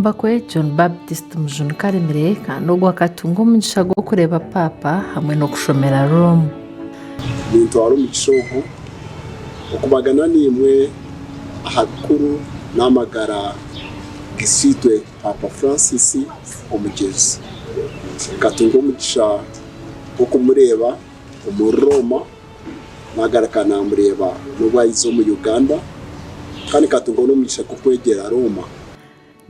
Okugamba kwe, John Baptist Mujuni Karemire kandi ogwo akatunga omugisha gw'okureeba Paapa hamwe n'okushomera Rome. Nintwara omugisha ogu okubagana naimwe aha bikuru n'amagara g'isiitwe Paapa Francis Omugyezi. Nkatunga omugisha gw'okumureeba omuri Rooma, nagaruka naamureeba n'obu aiza omu Uganda, kandi nkatunga n'omugisha gw'okwegyera Rooma.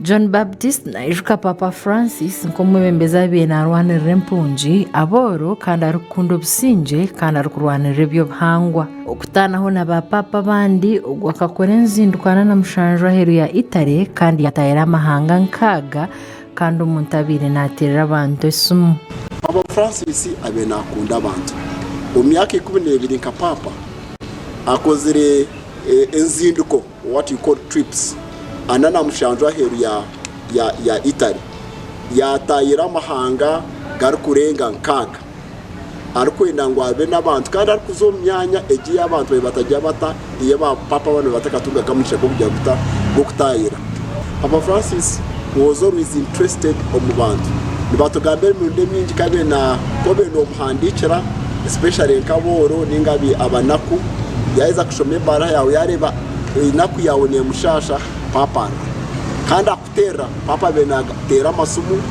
John Baptist naijuka Paapa Francis nk'omwebembezi abaire naarwanirira empungi, abooro kandi arikukunda obusingye kandi arikurwanirira eby'obuhangwa. Okutaanaho na ba Paapa abandi, ogu akakora enzinduko 47 aheeru ya Italy kandi yaatahira amahanga nkaaga kandi omuntu abaire naateerera abantu esimu. Paapa Francis abaire naakunda abantu. Omu myaka 12 nka Paapa, akozire enzinduko, what you call trips, 47 aheeru ya Italy. Yaataayira amahanga garikurenga nkaaga arikwenda ngu abe n'abantu kandi arikuza omu myanya egi ei abantu baabaire batagira bata, ei ba paapa abandi batakatungaga akamugisha k'okugira guta g'okutaayira. Paapa Francis was always interested omu bantu. Nibatugambira emirundi emingi ku abaire na ku obaire nomuhandiikira especially nk'abooro ninga abanaku, yaaheza kushoma ebaruha yaawe yaareeba enaku yaawe neemushaasha, paapa arira kandi Terra, Paapa abaire nateera amasimu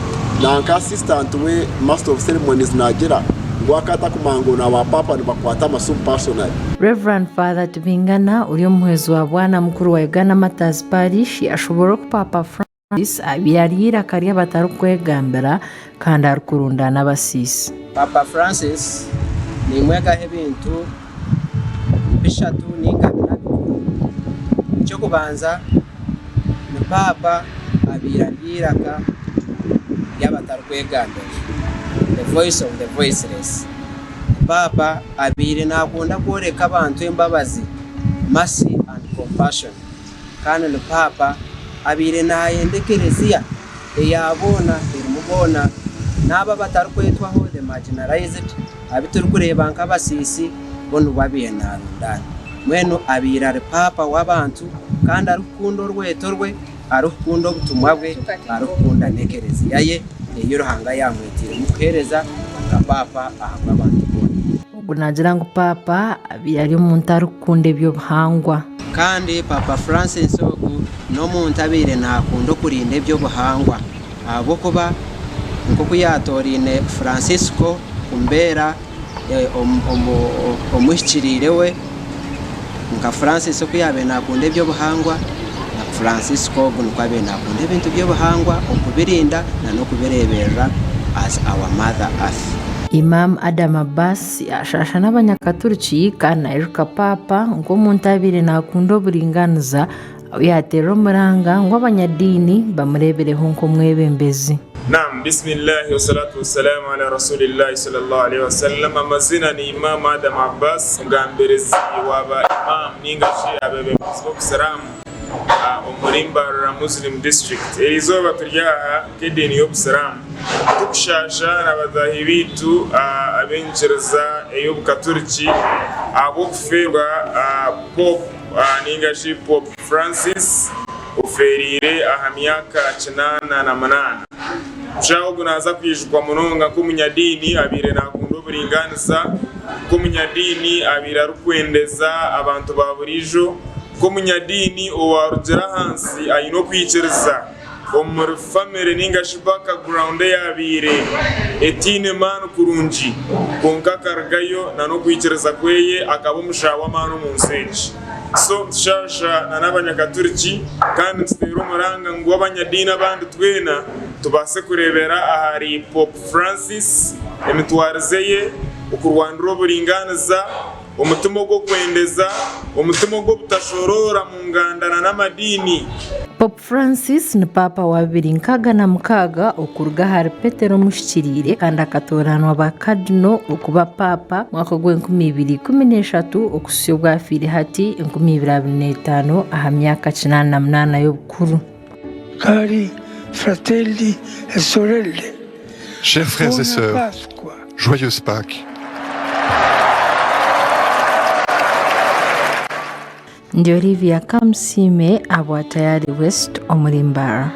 nanka assistant we master of ceremonies nagira ngu akaba atakumanya ngu na ba Paapa nibakwata amasimu personally. Rev. Father Tibingana ori omuhwezi wa Bwana mukuru wa Uganda Martyrs Parish yashoborora oku Paapa Francis abaire ari eiraka ry'abatarikwegambira kandi arikurundaana abasiisi. Paapa Francis nimwegaho ebintu bishatu ninga bina bikuru. Eky'okubanza ni paapa abaire ari eiraka ry'abatarikwegambira, the voice of the voiceless. Ni paapa abaire naakunda kworeka abantu embabazi, mercy and compassion. Kandi ni paapa abaire naayenda ekereziya eya boona erimu boona n'abo abatarikwetwaho, the marginalised, abu turikureeba nk'abasiisi, bo nibo abaire naarundaana. Mbwenu abaire ari paapa w'abantu kandi arikukunda orweto rwe, arikukunda obutumwa bwe, arikukunda n'ekereziya ye ei Ruhanga yaamwetiiremu kuheereza nka paapa ahabw'abantu boona. Ogu naagira ngu paapa abaire ari omuntu arikukunda eby'obuhangwa. Kandi Paapa Francis ogu n'omuntu abaire naakunda okurinda eby'obuhangwa ahabw'okuba nk'oku yaatooraine Francisco kumubeera omuhikiriire we, nka Francis oku yaabaire naakunda eby'obuhangwa, na Francisco ogu nikwo abaire naakunda ebintu by'obuhangwa okubirinda n'okubireeberera as our mother earth. Imam Adam Abbas yaashaasha n'abanyakaturiki kandi naijuka Paapa nk'omuntu abaire naakunda oburingaaniza ahu yaateerera omuranga ngu abanyadiini bamureebereho nk'omwebembezi. Naam, Bismillahi wassalatu wassalamu ala rasulillahi sallallahu alaihi wasallam Amazina ni Imam Adam Abbas Omugambirizi wa ba Imam ninga shi abebembezi b'obusiraamu omuri Mbarara Muslim District. Erizooba turi aha nk'ediini y'obusiraamu tukushaasha na bataahi baitu ab'enyikiriza ey'obukaturiki ahabw'okufeerwa Pope ninga shi Pope Francis ofeereire aha myaka 88. Omushaija ogu naaza kwijukwa munonga nk'omunyadiini abaire naakunda oburingaaniza, nk'omunyadiini abaire arikwendeza abantu ba buriijo, nk'omunyadiini owaarugire ahansi aine okwikiriza omuri famire ninga shi background eyaabaire etaine maani kurungi kwonka akarugayo n'okwikiriza kweye akaba omushaija w'amaani omu nsi egi. So nitushaasha na n'abanyakaturiki kandi nituteera omuranga ngu abanyadiini abandi twena tubaase kureebera ahari Pope Francis, emitwarize ye, okurwanirira oburingaaniza, omutima ogw'okwendeza, omutima ogw'obutashoroora mu nganda na n'amadiini. Pope Francis ni Paapa wa 2066 okuruga ahari Petero Omuhikiriire kandi akatooranwa ba Cardinal okuba Paapa mwaka ogw'enkumi ibiri ikumi n'eshatu okuhitsya obu afiire hati 2025 aha myaka 88 y'obukuru. Cari fratelli e sorelle, Chers frères et Buona sœurs, Pasqua! Joyeuse Pâques! Ndi Olivia Kamusiime ahabwa Tayari West omuri Mbarara.